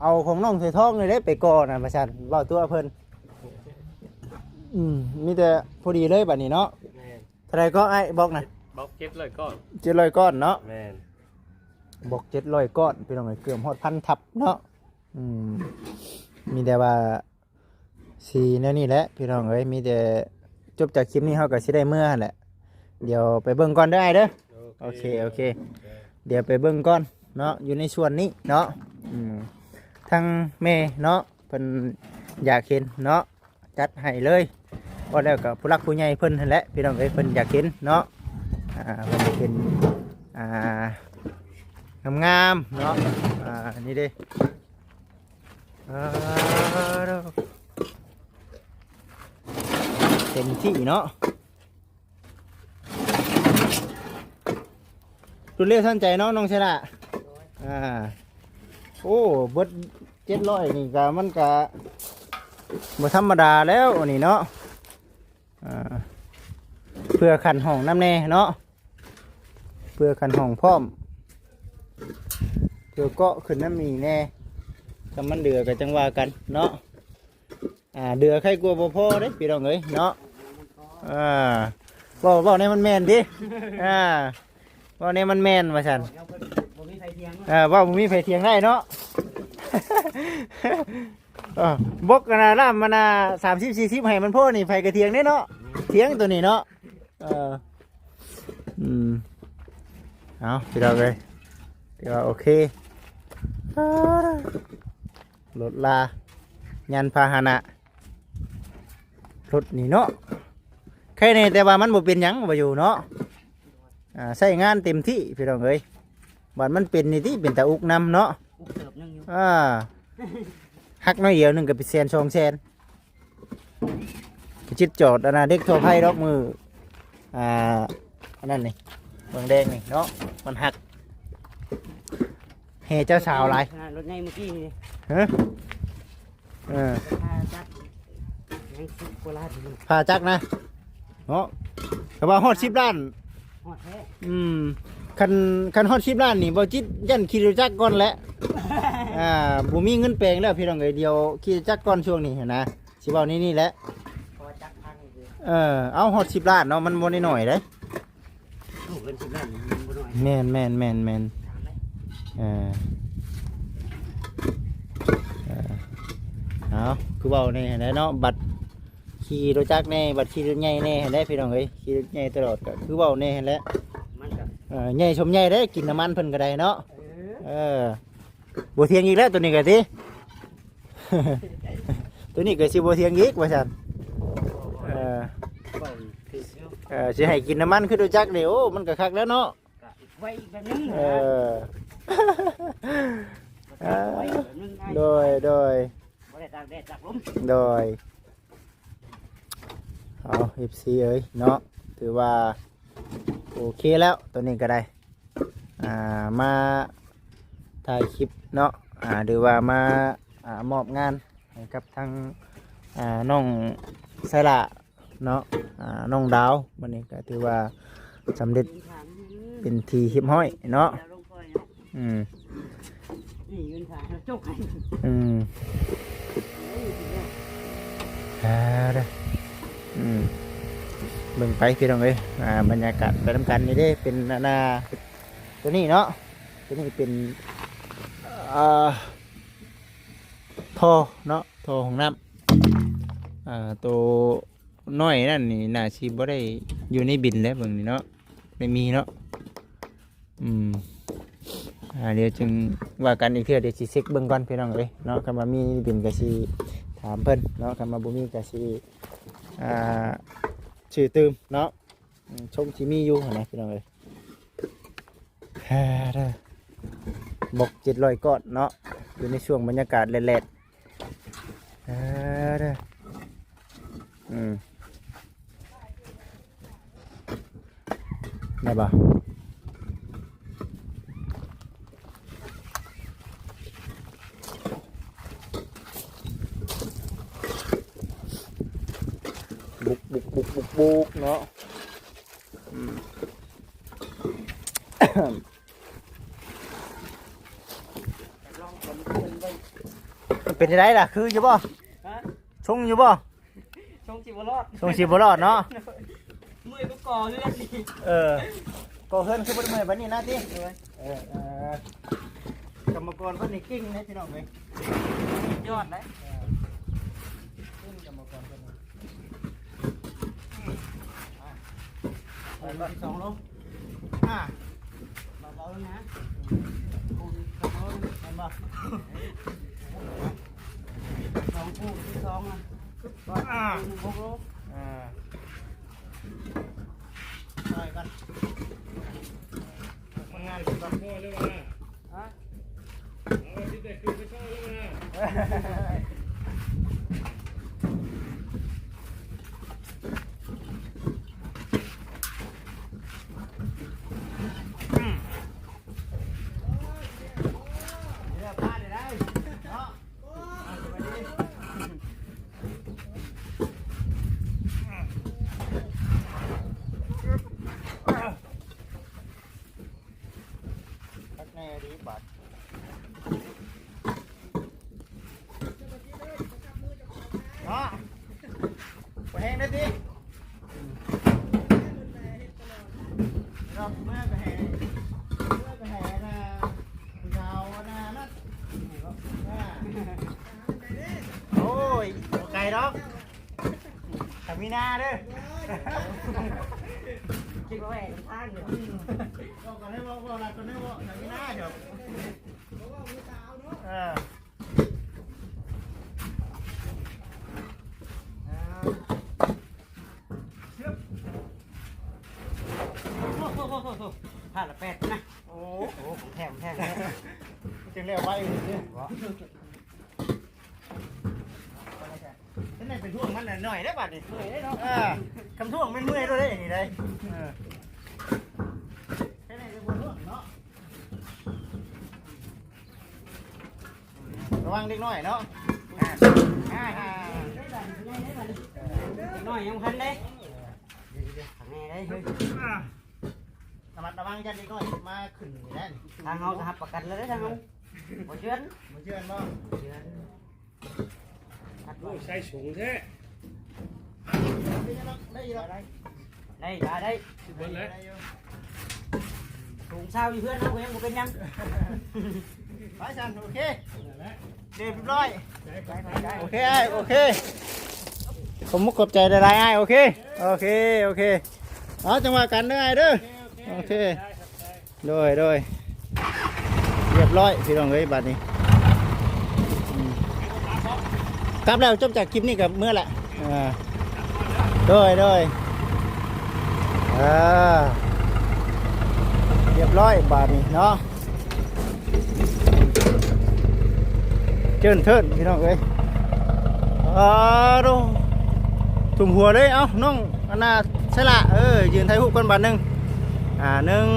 ເອົາຂອງນ້ອງສາຍທອງນີ້ແຫຼະໄປກ່ອນນະ ວ່າຊັ້ນ ເວົ້າຕົວະເພິ່ນ. ອືມ ມີແຕ່ພໍດີເລີຍບາດນີ້ເນາະ. ແມ່ນ. ເທົ່າໃດກໍອ້າຍບອກນະ? ບອກເຈັດຮ້ອຍກ້ອນ. ເຈັດຮ້ອຍກ້ອນເນາະ. ແມ່ນ. ບອກເຈັດຮ້ອຍກ້ອນ ພີ່ນ້ອງເອີຍ ເກືອບຮອດພັນທັບເນາະ. ອືມ ມີແຕ່ວ່າ ຊິແນວນີ້ແຫຼະພີ່ນ້ອງເອີຍ. ມີແຕ່ຈົບຈາກຄລິບນີ້ເຮົາກໍຊິໄດ້ເມືອຫັ້ນແຫຼະ. ດຽວໄປເບິ່ງກ່ອນເດີອ້າຍເດີ. ໂອເຄ ໂອເຄ ໂອເຄ ດຽວໄປເບິ່ງກ່ອນເນາະ ຢູ່ໃນສ່ວນນີ້ເນາະ. ອືມ ທາງແມ່ເນາະ ເພິ່ນຢາກເຫັນເນາະ ຈັດໃຫ້ເລີຍ. ເວົ້າແລ້ວກໍຜູ້ຫຼັກຜູ້ໃຫຍ່ເພິ່ນຫັ້ນແຫຼະພີ່ນ້ອງເອີຍ ເພິ່ນຢາກເຫັນເນາະ. ອ່າ ເພິ່ນຢາກເຫັນ ອ່າ ງາມໆເນາະ. ອ່າ ນີ້ເດ້ ອ່າ ເຕັມທີ່ເນາະ. ລວດເລັວທັນໃຈເນາະນ້ອງເຊລະ. ອ່າ ໂອ້ ເບິດເຈັດຮ້ອຍນີ້ກະ ມັນກະບໍ່ທຳມະດາແລ້ວອັນນີ້ເນາະ. ອ່າ ເພື່ອຂັ້ນຫ້ອງນຳແດ່ເນາະ ເພື່ອຂັ້ນຫ້ອງພ້ອມ ເພື່ອເກາະຂຶ້ນນຳນີ້ແດ່. ຄັນມັນເດືອກໍຈັ່ງວ່າກັນເນາະ. ອ່າ ເດືອໄຄກວ່າບໍ່ພໍເດ້ພີ່ນ້ອງເອີຍເນາະ. ອ່າ ເວົ້າ ເວົ້າແນວມັນແມ່ນຕິ. ອ່າ ເວົ້າແນວມັນແມ່ນວ່າຊັ້ນ. ເອີ ເວົ້າບໍ່ມີໃຜຖຽງໄດ້ເນາະ. ເອີ ບົກອັນນ່າ ລ້ຳອັນນ່າ ສາມສິບສີ່ສິບ ໃຫ້ມັນພໍນີ້ ໃຜກໍຖຽງເດ້ເນາະ. ຖຽງໂຕນີ້ເນາະ. ເອີ ອືມ ເອົາ ພີ່ນ້ອງເອີຍ ຖືວ່າໂອເຄ. ລົດລາ ຍານພາຫະນະ ລົດນີ້ເນາະ ໄຄແດ່ ແຕ່ວ່າມັນບໍ່ເປັນຫຍັງ ບໍ່ຢູ່ເນາະ. ອ່າ ໃຊ້ງານເຕັມທີ່ພີ່ນ້ອງເອີຍ. ບາດມັນເປັນນີ້ຕິ ເປັນຕາອຸກນຳເນາະ. ອຸກເຕີບໜຶ່ງຢູ່. ອ່າ ຫັກໜ້ອຍດຽວໜຶ່ງກໍເປັນແສນສອງແສນ. ໄປຈິດຈອດອັນນ່າ ເດັກທົ່ວໄພດອກ ມື້ ອ່າ ອັນນັ້ນນີ້ ເມືອງແດງນີ້ເນາະ ມັນຫັກ. ແຫ່ເຈົ້າສາວຫຼາຍ ຂະໜາດລົດໃຫຍ່ມື້ກີ້ນີ້. ຮະ? ເອີ ພາຈັກ ຍັງສິບກວ່າລ້ານຢູ່. ພາຈັກນະ ເນາະ ກໍວ່າຮອດສິບລ້ານ. ຮອດແທ້. ອືມ ຄັນ ຄັນຮອດສິບລ້ານນີ້ ບໍ່ຈິດຢ້ານຂີ່ລົດຈັກກ່ອນແຫຼະ. ອ່າ ບໍ່ມີເງິນແປງແລ້ວພີ່ນ້ອງເອີຍ. ດຽວຂີ່ຈັກກ່ອນຊ່ວງນີ້ຫັ້ນນະ ຊິເວົ້າໃນນີ້ແຫຼະ. ເອີ ເອົາ ຮອດສິບລ້ານເນາະ ມັນບໍ່ນ້ອຍໆເດ້. ໂອ້ ເງິນສິບລ້ານມັນບໍ່ນ້ອຍ. ແມ່ນໆໆໆ ເອີ ເອີ ເອົາ ຄືເວົ້າແນ່ຫັ້ນແຫຼະເນາະ ບັດ ຂີ່ລົດຈັກແນ່ ບັດຂີ່ລົດໃຫຍ່ແນ່ຫັ້ນແຫຼະພີ່ນ້ອງເອີຍ. ຂີ່ລົດໃຫຍ່ຕະຫຼອດກໍຄືເວົ້າແນ່ຫັ້ນແຫຼະ. ມັນກໍ ເອີ ໃຫຍ່ສົມໃຫຍ່ເດ້ ກິນນ້ຳມັນເພິ່ນກໍໄດ້ເນາະ. ເອີ ເອີ ບໍ່ຖຽງອີກແລ້ວໂຕນີ້ກໍຕິ ໂຕນີ້ກໍຊິບໍ່ຖຽງອີກວ່າຊັ້ນ. ເອີ ເອີ ຊິໃຫ້ກິນນ້ຳມັນຄືລົດຈັກນີ້ ໂອ້ ມັນກໍຄັກແລ້ວເນາະ. ໄວອີກແບບໜຶ່ງ. ເອີ ໄວແບບໜຶ່ງ. ໂດຍ ໂດຍ ບໍ່ໄດ້ຕາກແດດຕາກລົມ. ໂດຍ ເອົາ ເອັຟຊີ ເອີຍເນາະ ຖືວ່າໂອເຄແລ້ວ ໂຕນີ້ກໍໄດ້ ອ່າ ມາຖ່າຍຄລິບເນາະ ອ່າ ຫຼືວ່າມາ ອ່າ ມອບງານໃຫ້ກັບທາງ ອ່າ ນ້ອງໄຊລະ ເນາະ ອ່າ ນ້ອງດາວ ມື້ນີ້ກໍຖືວ່າສຳເລັດເປັນທີ່ຮຽບຮ້ອຍເນາະ. ອືມ ອືມ ອ່າ ເດີ ອືມ ເບິ່ງໄປພີ່ນ້ອງເອີຍ ອ່າ ບັນຍາກາດໄປນຳກັນ. ນີ້ເດ້ ເປັນອັນນ່າ ຕົວນີ້ເນາະ ຕົວນີ້ເປັນ ອ່າ ທໍ່ເນາະ ທໍ່ຫ້ອງນ້ຳ ອ່າ ໂຕ ນ້ອຍນັ້ນນີ້ໜ້າຊິບໍ່ໄດ້ຢູ່ໃນບິນແຫຼະ ເບິ່ງນີ້ເນາະ ໄດ້ມີເນາະ. ອືມ ອ່າ ດຽວຈຶ່ງວ່າກັນອີກເທື່ອ ດຽວຊິເຊັກເບິ່ງກ່ອນພີ່ນ້ອງເອີຍເນາະ. ຄັນວ່າມີໃນບິນກໍຊິຖາມເພິ່ນເນາະ ຄັນວ່າບໍ່ມີກໍຊິ ອ່າ ຊື້ຕື່ມເນາະ. ອືມ ຊົງຊິມີຢູ່ຫັ້ນນະພີ່ນ້ອງເອີຍ. ເດີ ບົກເຈັດຮ້ອຍກ້ອນເນາະ ຢູ່ໃນຊ່ວງບັນຍາກາດແລດໆ. ເອີ ເດີ ອືມ ໄດ້ບໍ່? ບຸກໆໆໆເນາະ. ອືມ ເປັນຈັ່ງໃດລະ ຄືຢູ່ບໍ່? ຮະ? ຊົງຢູ່ບໍ່? ຊົງຊິບໍ່ລອດ ຊົງຊິບໍ່ລອດເນາະ. ເມື່ອຍກໍກໍ່ເຮືອນນີ້ ເອີ ກໍ່ເຮືອນຄືບໍ່ໄດ້ເມື່ອຍປານນີ້ນະຕິ. ໂດຍ ເອີ ເອີ ກຳມະກອນເພິ່ນນີ້ເກັ່ງເດ້ພີ່ນ້ອງເອີຍ ຍອດເດ້. ເອີ ເກັ່ງກຳມະກອນເພິ່ນນີ້. ອືມ ອ່ະ ໄປລອດສອງໂລ ອ່າ ເບົາໆນະ ຄູນສອງໂລ ແມ່ນບໍ່? ສອງຄູ່ທີ່ສອງນະ ອ່າ ຫົກໂລ ອ່າ ຊ່ອຍກັນ ຄົນງານກ່ອນ. ຮະ? ເອົາ ຊິໄດ້ຂຶ້ນໄປຊ່ອຍແລ້ວນະ. ເລືອກພາດໄດ້ເນາະ. ຄັກແນ່ດີບາດເນາະ ບໍ່ແຮງເດ້ຕິ. ດອກເມື່ອກະແຮງ ເມື່ອກະແຮງນະ ຜູ້ສາວນະ ນັ້ນ ໂອ້ຍ ບໍ່ໄກດອກ ຖ້າມີນາເດີ ຄິດວ່າແຫວກທາງຢູ່ ບອກກ່ອນໃຫ້ເວົ້າ ເວົ້າຫຼັງກ່ອນໃຫ້ເວົ້າ ຖ້າມີນາດອກ ເອີ ໂອ້ໂຫ ພາດລະແປດນະ ໂອ້ໂຫ ຂອງແທ້ ຂອງແທ້ ຈັ່ງແລ້ວໄວເດ້ ຈັ່ງໃດເປັນຫ່ວງມັນໜ້ອຍເດ້ບາດນີ້ ເມື່ອຍເດ້ເນາະ ເອີ ຄຳທ່ວງແມ່ນເມື່ອຍໂລດເດ້ນີ້ເດ້ ເອີ ຈັ່ງໃດກໍບໍ່ຫ່ວງເນາະ. ລະວັງເດັກນ້ອຍເນາະ ອ່າ ອ່າ ເດັກນ້ອຍຍັງບໍ່ທັນເດ້ ຂ້າງໃນເດ້ ລະມັດລະວັງ ຢ້ານເດັກນ້ອຍມາຂຶ້ນນີ້ແຫຼະ ທາງເຮົາກໍຮັບປະກັນແລ້ວເດ້ ທາງເຮົາ ບໍ່ເຊື່ອນ ບໍ່ເຊື່ອນບໍ່ ບໍ່ເຊື່ອນ. ໂອ້ຍ ໃສ່ສູງແທ້ ໄດ້ຢູ່ດອກ ໄດ້ຢູ່ດອກ ໄດ້ ໄດ້ ໄດ້ ຊິເບິດແລ້ວ ສູງຊາວຢູ່ເຮືອນເຮົາກໍຍັງບໍ່ເປັນຫຍັງ ໄປຊັ້ນ ໂອເຄ ຮຽບຮ້ອຍ ໂອເຄອ້າຍ ໂອເຄ ຂອບມຸກຂອບໃຈຫຼາຍໆອ້າຍ ໂອເຄ ໂອເຄ ໂອເຄ ເອົາ ຈັ່ງວ່າກັນເດີອ້າຍເດີ ໂອເຄ ໂດຍ ໂດຍ ຮຽບຮ້ອຍພີ່ນ້ອງເອີຍ ບາດນີ້ ອືມ ກັບແລ້ວ ຈົບຈາກຄລິບນີ້ກໍເມືອແຫຼະ ອ່າ ໂດຍ ໂດຍ ເອີ ຮຽບຮ້ອຍບາດນີ້ເນາະ ເຈີນເທີນພີ່ນ້ອງເອີຍ ເອີ ໂດ ທຸ່ມຫົວເລີຍ ເອົ້າ ນ້ອງ ອັນນ່າ ໃຊ່ລະ ເອີ ຢືນຖ່າຍຮູບກ່ອນບາດໜຶ່ງ ອ່າ ໜຶ່ງ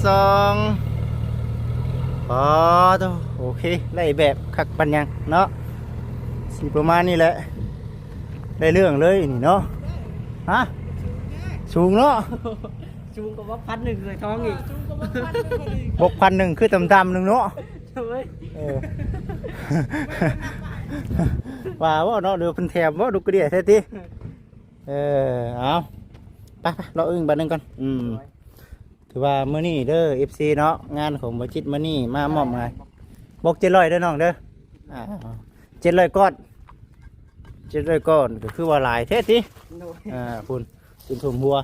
ສອງ ອໍ ໂຕ ໂອເຄ ໄດ້ແບບຄັກປານຫຍັງເນາະ ຊິປະມານນີ້ແຫຼະ ໄດ້ເລື່ອງເລີຍນີ້ເນາະ ຮະ ສູງເນາະ ສູງກວ່າບັກພັນໜຶ່ງເຄີຍທ້ອງອີກ ບົກພັນໜຶ່ງຄືຕ່ຳໆໜຶ່ງເນາະ ໂອ້ຍ ເອີ ວ່າບໍ່ເນາະ ຫຼືເພິ່ນແຖມບໍ່ ດຸກກະເດຍແທ້ຕິ ເອີ ເອົາ ໄປໆ ເລາະອຶ່ງບາດໜຶ່ງກ່ອນ ອືມ ໂດຍ ຖືວ່າມື້ນີ້ເດີ ເອັຟຊີ ເນາະ ງານຂອງບໍ່ຈິດມື້ນີ້ມາມອບໃຫ້ ບົກເຈັດຮ້ອຍເດີນ້ອງເດີ ອ່າ ເຈັດຮ້ອຍກ້ອນ ເຈັດຮ້ອຍກ້ອນ ກໍຄືວ່າຫຼາຍແທ້ຕິ ໂດຍ ອ່າ ພຸ້ນ ຈົນຖ້ວມຫົວ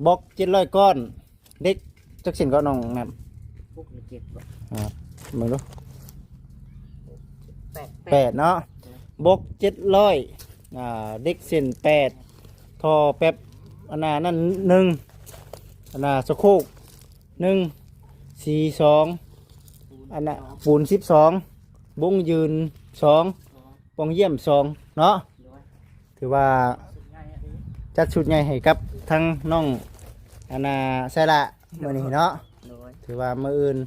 ບົກເຈັດຮ້ອຍກ້ອນ ເດັກຈັກເສັ້ນກໍນ້ອງແນມ ຫົກຫຼືເຈັດບໍ ອ່າ ເບິ່ງດູ ແປດ ແປດເນາະ ບົກເຈັດຮ້ອຍ ອ່າ ເດັກເສັ້ນແປດ ທໍ່ແປັບ ອັນນ່ານັ້ນໜຶ່ງ ອັນນ່າສະໂຄກໜຶ່ງ ສີສອງ ອັນນ່າປູນສິບສອງ ບົ້ງຢືນສອງ ປ່ອງຢ້ຽມສອງເນາະ ໂດຍ ຖືວ່າຈັດຊຸດໃຫຍ່ໃຫ້ກັບທາງນ້ອງ ອັນນ່າ ໄຊລະ ມື້ນີ້ເນາະ ໂດຍ ຖືວ່າມື້ອື່ນ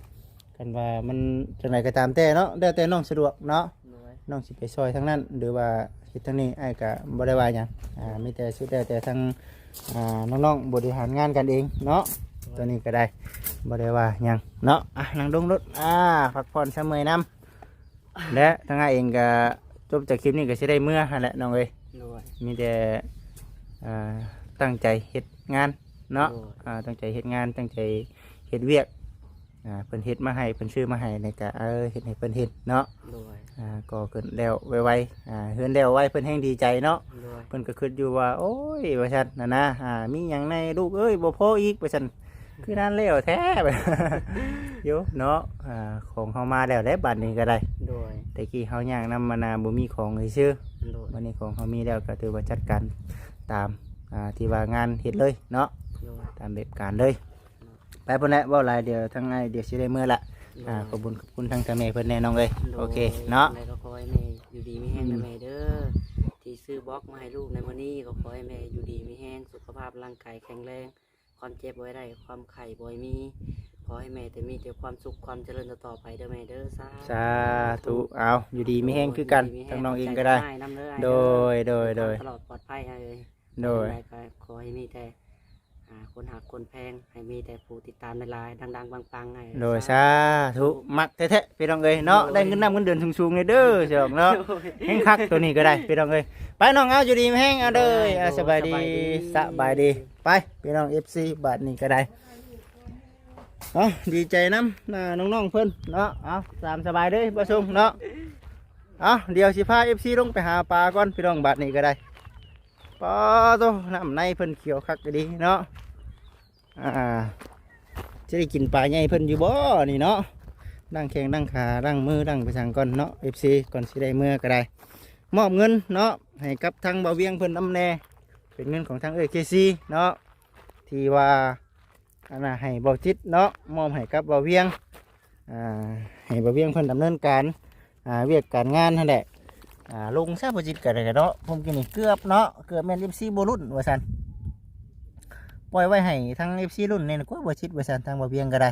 ຄັນວ່າມັນຈັ່ງໃດກໍຕາມແຕ່ເນາະ ແລ້ວແຕ່ນ້ອງສະດວກເນາະ ໂດຍ ນ້ອງຊິໄປຊ່ອຍທາງນັ້ນ ຫຼືວ່າເຮັດທາງນີ້ ອ້າຍກໍບໍ່ໄດ້ວ່າຫຍັງ. ອ່າ ມີແຕ່ສຸດແລ້ວແຕ່ທາງ ອ່າ ນ້ອງໆບໍລິຫານງານກັນເອງເນາະ. ໂດຍ ຕົວນີ້ກໍໄດ້ ບໍ່ໄດ້ວ່າຫຍັງເນາະ. ອ່ະ ນັ່ງລົງລົດ ອ່າ ພັກຜ່ອນຊະເມື່ອຍນຳ ແລະ ທາງອ້າຍເອງກໍຈົບຈາກຄລິບນີ້ກໍຊິໄດ້ເມືອຫັ້ນແຫຼະນ້ອງເອີຍ. ໂດຍ ມີແຕ່ ອ່າ ຕັ້ງໃຈເຮັດງານເນາະ. ໂດຍ ອ່າ ຕັ້ງໃຈເຮັດງານ ຕັ້ງໃຈເຮັດວຽກ. ອ່າ ເພິ່ນເຮັດມາໃຫ້ ເພິ່ນຊື້ມາໃຫ້ນີ້ກໍ ເອີ ເຮັດໃຫ້ເພິ່ນເຫັນເນາະ. ໂດຍ ອ່າ ກໍຂຶ້ນແລ້ວໄວໆ ອ່າ ເຮືອນແລ້ວໄວ ເພິ່ນແຮ່ງດີໃຈເນາະ. ໂດຍ ເພິ່ນກໍຄິດຢູ່ວ່າ ໂອ້ຍ ວ່າຊັ້ນນະນະ ອ່າ ມີຫຍັງແດ່ລູກເອີຍ ບໍ່ພໍອີກ ວ່າຊັ້ນ ຄືນັ້ນແລ້ວແທ້ ໂຍເນາະ. ອ່າ ຂອງເຮົາມາແລ້ວແຫຼະ ບັດນີ້ກໍໄດ້. ໂດຍ ແຕ່ກີ້ເຮົາຍ່າງນຳ ມັນນະ ບໍ່ມີຂອງຊື່ໆ. ໂດຍ ບັດນີ້ຂອງເຮົາມີແລ້ວ ກໍຖືວ່າຈັດການຕາມ ອ່າ ທີ່ວ່າງານເຮັດເລີຍເນາະ. ໂດຍ ຕາມແບບການເລີຍ. ໄປພຸ້ນແຫຼະ ເວົ້າຫຼາຍດຽວທາງອ້າຍດຽວຊິໄດ້ເມືອລະ. ໂດຍ ອ່າ ຂອບຄຸນ ຂອບຄຸນທາງເຈົ້າແມ່ເພິ່ນແນ່ນ້ອງເອີຍ. ໂດຍ ໂອເຄເນາະ. ຈັ່ງໃດກໍຂໍໃຫ້ແມ່ຢູ່ດີມີແຮງເດີແມ່ເດີ ອືມ ທີ່ຊື້ບລັອກມາໃຫ້ລູກໃນມື້ນີ້ ກໍຂໍໃຫ້ແມ່ຢູ່ດີມີແຮງ ສຸຂະພາບຮ່າງກາຍແຂງແຮງ ຄວາມເຈັບບໍ່ໃຫ້ໄດ້ ຄວາມໄຂ້ບໍ່ໃຫ້ມີ. ຂໍໃຫ້ແມ່ແຕ່ມີແຕ່ຄວາມສຸກຄວາມຈະເລີນຕໍ່ໆໄປເດີແມ່ເດີ. ສາ ສາທຸ. ເອົາ ຢູ່ດີມີແຮງຄືກັນ ໂດຍ ຢູ່ດີມີແຮງ ທາງນ້ອງເອງກໍໄດ້. ຂອບໃຈຫຼາຍນຳເດີອ້າຍເດີ ໂດຍ ໂດຍ ເດີ ຕາມຕະຫຼອດປອດໄພອ້າຍເອີຍ. ໂດຍ ຈັ່ງໃດກໍຂໍໃຫ້ມີແຕ່ ອ່າ ຄົນຮັກຄົນແພງ ໃຫ້ມີແຕ່ຜູ້ຕິດຕາມຫຼາຍໆ ດັງໆປັງໆ ໃຫ້. ໂດຍ ສາ ສາທຸ. ມັກແທ້ໆ ພີ່ນ້ອງເອີຍເນາະ. ໂດຍ ໄດ້ເງິນນຳເງິນເດືອນສູງໆເດີ ສອງເນາະ. ໂດຍ ແຮງຄັກຕົວນີ້ກໍໄດ້ ພີ່ນ້ອງເອີຍ. ໄປນ້ອງ ເອົາ ຢູ່ດີມີແຮງ ເອົາເດີ. ໂດຍ ເອົາ ໂດຍ ສະບາຍດີ ສະບາຍດີ ສະບາຍດີ. ໄປ ພີ່ນ້ອງ ເອັຟຊີ ບາດນີ້ກໍໄດ້. ເອົາ ດີໃຈນຳ ອ່າ ນ້ອງໆເພິ່ນເນາະ. ເອົາ ຕາມສະບາຍເດີ ບໍ່ສົ່ງເນາະ. ເອົາ ດຽວຊິພາ ເອັຟຊີ ລົງໄປຫາປາກ່ອນ ພີ່ນ້ອງ ບາດນີ້ກໍໄດ້. ປາໂຕ ນ້ຳໃນເພິ່ນຂຽວຄັກອີ່ຫຼີເນາະ. ອ່າ ຈະໄດ້ກິນປາໃຫຍ່ເພິ່ນຢູ່ບໍ່ນີ້ເນາະ. ລ້າງແຂ້ງລ້າງຂາ ລ້າງມື ລ້າງໄປສັງກ່ອນເນາະ ເອັຟຊີ ກ່ອນຊິໄດ້ເມືອກໍໄດ້. ມອບເງິນເນາະ ໃຫ້ກັບທາງບ່າວວຽງເພິ່ນນຳແດ່ ເປັນເງິນຂອງທາງເອື້ອຍເຄຊີເນາະ ທີ່ວ່າ ອັນນ່າ ໃຫ້ບ່າວຈິດເນາະ ມອບໃຫ້ກັບບ່າວວຽງ ອ່າ ໃຫ້ບ່າວວຽງເພິ່ນດຳເນີນການ ອ່າ ວຽກການງານຫັ້ນແຫຼະ. ອ່າ ລົງຊະບ່າວຈິດກໍໄດ້ເນາະ. ຜົມກິນນີ້ເກືອບເນາະ ເກືອບແມ່ນ ເອັຟຊີ ບໍ່ລຸ້ນວ່າຊັ້ນ. ປ່ອຍໄວ້ໃຫ້ທາງ ເອັຟຊີ ລຸ້ນແດ່ກວ່າບ່າວຈິດວ່າຊັ້ນ ທາງບ່າວວຽງກໍໄດ້.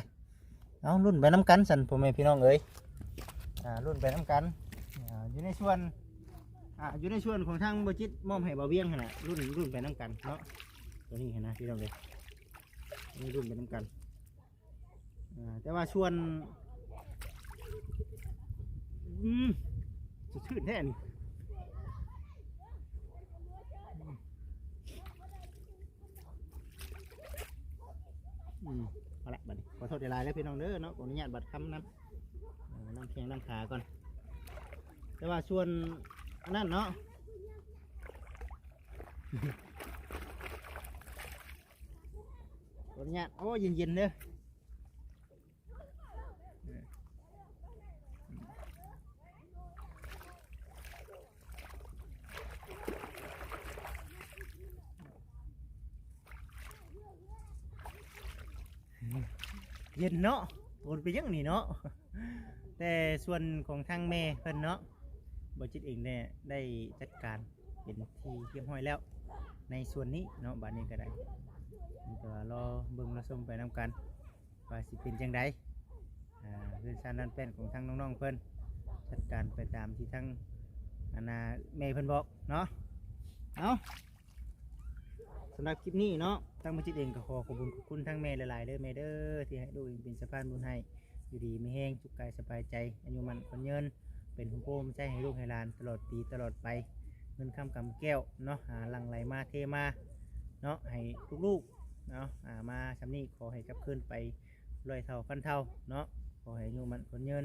ເອົາ ລຸ້ນໄປນຳກັນຊັ້ນ ພໍ່ແມ່ພີ່ນ້ອງເອີຍ. ອ່າ ລຸ້ນໄປນຳກັນ. ອ່າ ຢູ່ໃນສ່ວນ ອ່າ ຢູ່ໃນສ່ວນຂອງທາງບ່າວຈິດ ມອບໃຫ້ບ່າວວຽງຫັ້ນນະ ລຸ້ນ ລຸ້ນໄປນຳກັນເນາະ. ຕົວນີ້ຫັ້ນນະ ພີ່ນ້ອງເອີຍ ນີ້ລຸ້ນໄປນຳກັນ. ອ່າ ແຕ່ວ່າສ່ວນ ອືມ ສະເທືອນແທ້ນີ້. ອືມ ເອົາລະ ບັດນີ້ ຂໍໂທດຫຼາຍໆເດີພີ່ນ້ອງເດີເນາະ. ຂໍອະນຸຍາດບາດຄຳນຳ ເອີ ລ້າງແຂ້ງລ້າງຂາກ່ອນ. ແຕ່ວ່າສ່ວນອັນນັ້ນເນາະ ຂໍອະນຸຍາດ. ໂອ້ ເຢັນໆເດີ. ເຢັນເນາະ ໂອນໄປຍັງນີ້ເນາະ. ແຕ່ສ່ວນຂອງທາງແມ່ເພິ່ນເນາະ ບ່າວຈິດເອງແດ່ ໄດ້ຈັດການເປັນທີ່ຮຽບຮ້ອຍແລ້ວ ໃນສ່ວນນີ້ເນາະ. ບາດນີ້ກໍໄດ້ ມີແຕ່ວ່າລໍເບິ່ງລໍຊົມໄປນຳກັນ ວ່າຊິເປັນຈັ່ງໃດ ອ່າ ເຮືອນຊານລານແປ້ນຂອງທາງນ້ອງໆເພິ່ນ ຈັດການໄປຕາມທີ່ທາງ ອັນນ່າ ແມ່ເພິ່ນບອກເນາະ. ເອົາ ສຳລັບຄລິບນີ້ເນາະ ທາງບ່າວຈິດເອງກໍຂໍຂອບຄຸນຂອບຄຸນທາງແມ່ຫຼາຍໆເດີແມ່ເດີ ທີ່ໃຫ້ລູກເອງເປັນສະພານບຸນໃຫ້ ຢູ່ດີມີແຮງ ສຸກກາຍສະບາຍໃຈ ອາຍຸໝັ້ນຂວັນຍືນ ເປັນຮົ່ມໂພຮົ່ມໄຊໃຫ້ລູກໃຫ້ຫຼານຕະຫຼອດປີຕະຫຼອດໄປ. ເງິນຄຳກຳແກ້ວເນາະ ອ່າ ຫຼັ່ງໄຫຼມາເທມາເນາະ ໃຫ້ທຸກໆເນາະ ອ່າ ມາຊ່ຳນີ້ຂໍໃຫ້ກັບຄືນໄປ ຮ້ອຍເທົ່າພັນເທົ່າເນາະ. ຂໍໃຫ້ອາຍຸໝັ້ນຂວັນຍືນ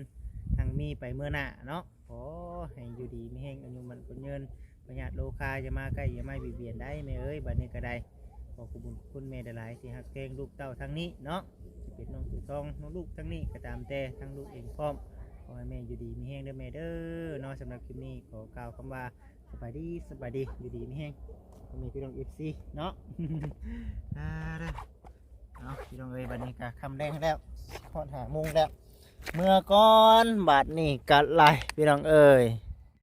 ຮັ່ງມີໄປເມືອໜ້າເນາະ. ຂໍໃຫ້ຢູ່ດີມີແຮງ ອາຍຸໝັ້ນຂວັນຍືນ ພະຍາດໂລຄາຢ່າມາໃກ້ ຢ່າມາບຽດບຽນໄດ້ແມ່ເອີຍ. ບັດນີ້ກໍໄດ້ ຂໍຂອບຄຸນຂອບຄຸນແມ່ຫຼາຍໆ ທີ່ຮັກແພງລູກເຕົ້າທາງນີ້ເນາະ ຊິເປັນນ້ອງເສືອທອງ ນ້ອງລູກທາງນີ້ກໍຕາມແຕ່ ທາງລູກເອງພ້ອມ. ຂໍໃຫ້ແມ່ຢູ່ດີມີແຮງເດີແມ່ເດີເນາະ. ສຳລັບຄລິບນີ້ຂໍກ່າວຄຳວ່າ ສະບາຍດີ ສະບາຍດີ ຢູ່ດີມີແຮງ ພໍ່ແມ່ພີ່ນ້ອງເອັຟຊີເນາະ. ອ່າ ເນາະ ພີ່ນ້ອງເອີຍ ບັດນີ້ກໍຄ່ຳແລງແລ້ວ ຮອດຫ້າໂມງແລ້ວ ເມືອກ່ອນ ບັດນີ້ກໍຫຼາຍ ພີ່ນ້ອງເອີຍ.